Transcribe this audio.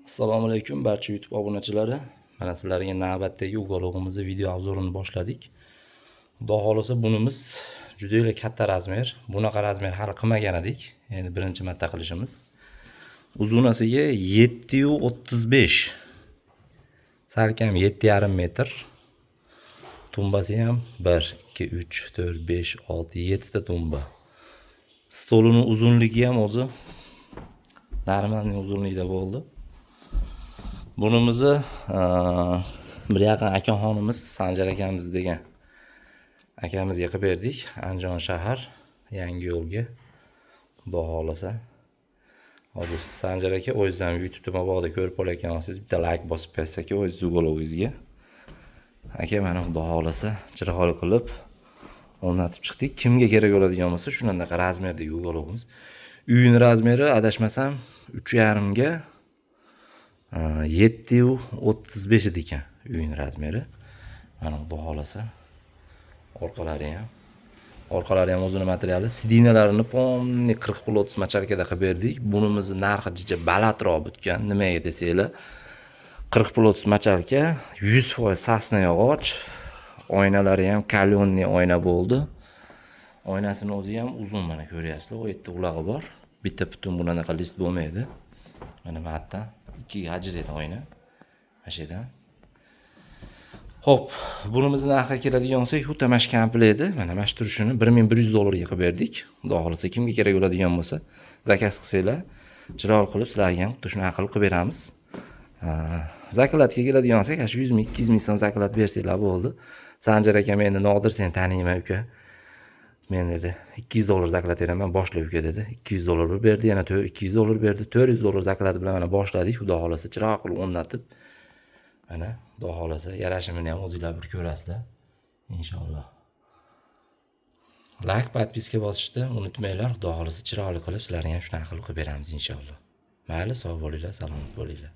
Assalomu alaykum barcha YouTube obunachilari. Mana sizlarga navbatdagi ugolovimizni video обзор ini boshladik. Xudo xohlasa bunimiz juda katta razmer. Bunaqa razmer hali qilmagan edik. Endi birinchi marta qilishimiz. Uzunasiga 7.35. Salkam 7,5 metr. Tumbasi ham 1, 2, 3, 4, 5, 6, 7 ta tumba. Stolini uzunligi ham o'zi нормальный uzunlikda bo'ldi. Bunimizni bir yaqin akaxonimiz Sanjar akamiz degan akamizga qilib berdik. Andijon shahar, yangi yo'lga. Xudo xohlasa. Hozir Sanjar aka o'zingiz ham YouTube'da mabodo ko'rib qolayotgan bo'lsangiz, bitta layk bosib qo'yasiz aka o'zingiz уголок ingizga. Aka, mana xudo xohlasa chiroyli qilib o'rnatib chiqdik. Kimga kerak bo'ladigan bo'lsa, shunaqa razmerdagi уголок imiz. Uyini razmeri adashmasam 3,5 ga 7.35 edi ekan uyini razmeri. Mana xudo xohlasa orqalari ham o'zini materiali, сиденья larini полный 40 pul 30 мочалка da qilib berdik. Bunimizni narxi jicha balandroq bitgan. Nimaga desanglar, 40 pul 30 мочалка, 100% сосна yog'och, oynalari ham каленый oyna bo'ldi. Oynasini o'zi ham uzun, mana ko'ryapsizlar, 17 ulag'i bor. Bitta butun bunaqa list bo'lmaydi. Mana bu yerdan ikkiga ajraydi oyna. Mana shu yerdan. Xo'p, bunimizni narxiga keladigan bo'lsak, xuddi mana shu komplekti, mana shu turishini 1100 dollarga qilib berdik. Xudo xohlasa kimga kerak bo'ladigan bo'lsa, заказ qilsanglar, chiroyli qilib sizlarga ham xuddi shunaqa qilib qilib beramiz. Заклад ga keladigan bo'lsak, shu 100 ming, 200 ming so'm заклад bersanglar bo'ldi. Sanjar akam endi Nodir, seni taniyman uka. Men dedi, 200 dollar заклад beraman, boshla uka dedi. 200 dollar bir berdi, yana 200 dollar berdi. 400 dollar заклад bilan mana boshladik. Xudo xohlasa chiroyli qilib o'rnatib, mana xudo xohlasa yarashimini ham o'zinglar bir ko'rasizlar. Inshaalloh. Layk, подписка bosishni unutmanglar. Xudo xohlasa chiroyli qilib sizlarga ham shunaqa qilib qilib beramiz inshaalloh. Mayli, sog' bo'linglar, salomat bo'linglar.